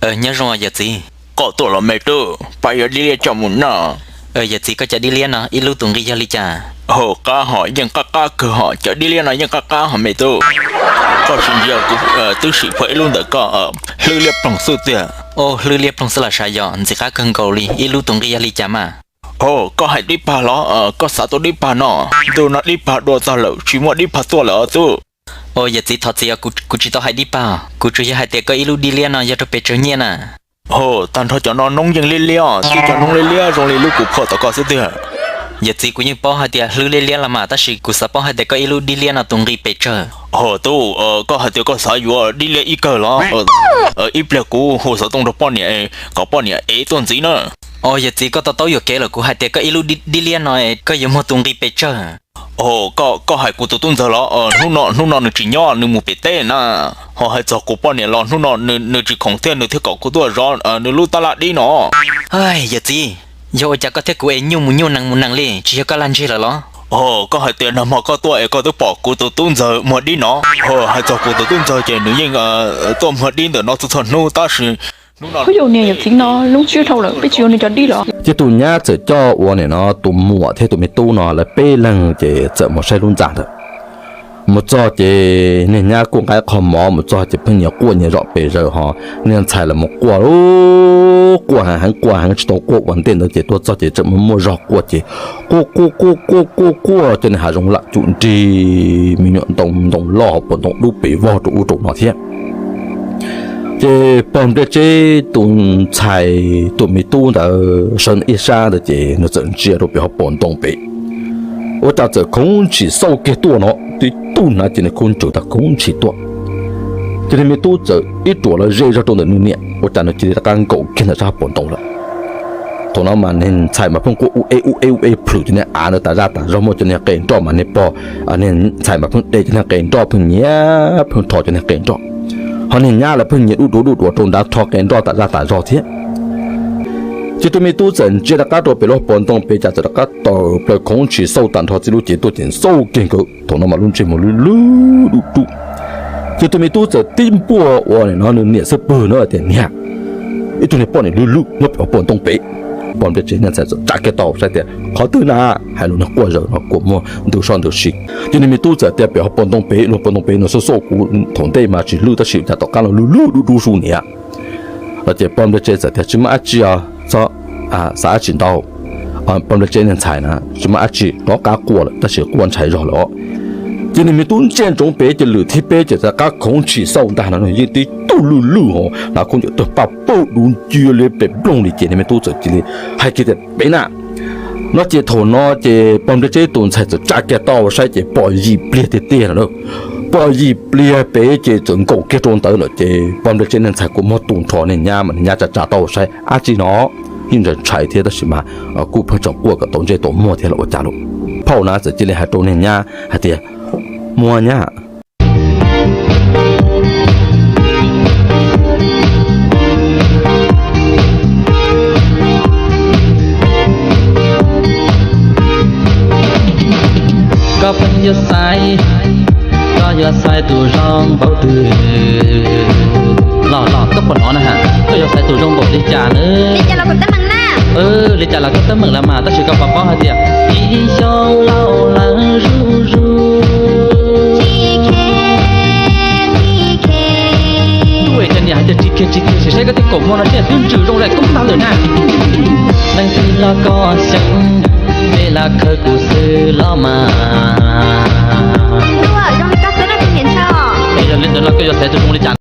Nyob zoo yawm txiv. Koj tuaj los me tub, pab yuav dib liab coj mus noj. Yawm txiv, koj cov dib liab no ib lub tus nqi yog li cas? Hauv qab hos yeej qab qab kawg hos, cov dib liab no yeej qab qab hos me tub. Koj sim ntsia kuv twb sim phua ib lub ntawm koj, hlwb liab ploog xwb tiag. Hlwb liab ploog xwb los sav, yog ntxim qab kawg nkaus li, ib lub tus nqi yog li cas mas? Hos koj hais dib pag los? Koj xav tua dib pag no? Ntu no dib pag dua tag lawm, tsis muaj dib pag tuaj lawm os tub. Yawm txiv, thov txim, kuv tsis tau hais dib pag, kuv tsuas yog hais tias koj ib lub dib liab no yog rau pes tsawg nyiaj na? Hos tag nrho cov no noob yeej liab liab, tib cov noob liab liab zoo li lub kuv phua tom koj xwb tiag. Yawm txiv, kuv yeej paub hais tias hlwb liab liab los mas, tab sis kuv xav paub hais tias koj ib lub dib liab no tus nqi pes tsawg? Hos tub, koj hais tias koj xav yuav dib liab ib kawg los? Ib pliag kuv hu xov tooj rau poj niam kom poj niam ev tuaj ntxiv na. Yawm txiv, koj to taub yuam kev lawm, kuv hais tias koj ib lub dib liab no koj yuav muag tus nqi pes tsawg? Hos koj hais kuv tus tub ntxawg los? Hnub no, hnub no nws tsis nyob, nws mus pem teb na. Hos hais txog kuv poj niam los hnub no nws tsis khoom thiab, nws thiaj kom kuv tuaj zov nws lub tab laj dib no. Yawm txiv, yog ua cas koj thiab kuv es nyuj mus nyuj nees mus nees li, tsis yog koj lag ntseg lawm los? Hos koj hais tias nag hmo koj tuaj es koj twb pom kuv tus tub ntxawg muag dib no. Hos hais txog kuv tus tub ntxawg ces nws yeej tuaj muag dib ntawm no txhua txhua hnub, tab sis hnub no, yawm txiv, no lub tsib dhau lawm, peb tsis yuav nws cov dib los? Ces tus nyab txawm coj ua nim no tus muam thiab tus me tub no lawv peb leeg ces txawm mus saib lub ntxa ntawd. Mus txog ces niag nyab kuj nqa qho mov mus txog ces pheej nyias quaj nyias zom pes zaws, hos niag ntxhais los mus quaj, quaj heev heev, quaj heev tsis tau quaj ua ntej ntawd ces tuaj txog ces tseem muaj zog quaj ces quaj quaj quaj quaj quaj quaj cov niag hav zoov lam cum nrig me nyuam ntoo, ntoo loj hauv paus ntoo dub pes vog rau ub rau no thiab. Ces pog Npliaj Tseb tus ntxhais tus me tub ntawd sawv ib sab ntawd ces nws txawm ntsia rau pem hauv paus ntoo pem, ua cas txawm khoov ntshis xauj kiag tuaj no, tib tug hnav cev niag khaub ncaws tag khoov ntshis tuaj. Ces niag me tub txawm ib ruam los ze zog rau ntawm nws niam, ua cas nws cia li rov qab nkaum kiag ntawm sab hauv paus ntoo lawm. Thaum no mas niag ntxhais mas pheej quaj ub eb ub eb ub eb plhws cov niag av ntawd tas zaj tas zog, muaj cov niag qe nroj mas niag pog, niag ntxhais mas pheej de cov niag qe nroj pheej nyiav pheej rho cov niag qe nroj, ho niag nyab los pheej nyiav duj duav duj duav rau nrad rho qe nroj tas zaj tas zog thiab. Ces tus me tub txawm ntsia rov qab rau pem lub paus ntoo pem cas txawm rov qab tawm plaws khoov ntshis xauj tag nrho txij lub cev tuaj ces xauj kiag nkawd, thaum no mas lub ntsej muag lwj lwj dub dub. Ces tus me tub txawm tib npuaj ua nim no nws niam xub pwg na tias, Niag, ib tug niag poj niam lwj lwj nyob pem hauv paus ntoo pem. Pog Npliaj Tseb niag ntxhais txawm tsa kiag tau saib tias qhov twg na, hais lus niag quaj zaws no kuj muaj ntws soj ntws si. Ces niag me tub txawm tias, Pem hauv paus ntoo pem, lub paus ntoo pem no xauj xauj kuv thaum ntej mas tsis lwj tab sis cas tom qab no lwj lwj dub dub su niam. Ces pog Npliaj Tseb txawm tias, Tsis muaj dab tsi os, txhob xav dab tsi ntau. Pog Npliaj Tseb niag ntxhais na tsis muaj dab tsi, rov qab quaj lawm tab sis quaj ntshai zog lawm os. Ces niag me tub ntsia ntsoov pem ces lwm thib peb ces rov qab khoov ntshis xauj ntag no yeej tib tug lwj lwj hos hnav khaub ncaws tuag paj paug dub ncia li pem nplooj li ces niag me tub txawm cia li hais kiag tias, Pem na. No ces thaum no ces pog Npliaj Tseb tus ntxhais txawm tsa kiag tau saib ces pom yim pliag tiag tiag no. Pom yim pliag pem ces txawm nkaum kiag rau ntawd lawm ces pog Npliaj Tseb niag ntxhais kuj muab tus nrho niag nyab mas niag nyab tsa tsa tau saib dab tsi no, yeej ntshai ntshai thiab tab sis mas kuj pheej tseem quaj kom tau ntsej tau muag thiab los ua cas lauj. Phauj na txawm cia li hais rau niag nyab hais tias, Muab nyab, koj pheej yuav xaiv, koj yuav xaiv tus zoo npaum twg los los koj puas hnov na ha, koj yuav xaiv tus zoo npaum li cas na? Li cas los koj teeb meem na. Li cas los koj teeb meem los mas tab sis koj puas paub hais tias ib xyoos laus lawm zuj zus. Tsis khe, tsis khe. Ua cas niam hais tias tsis khe tsis khe, sim saib koj tej kaum hmo no seb twb ntsws zoo li koj ntag lawm na. Leej twg los koj xyeej, peb lam khaws kuv xwb los mas. Zoo li koj xwb na tus niam ntxhais. Yog li ntawd los koj yuav xaiv tus zoo li cas?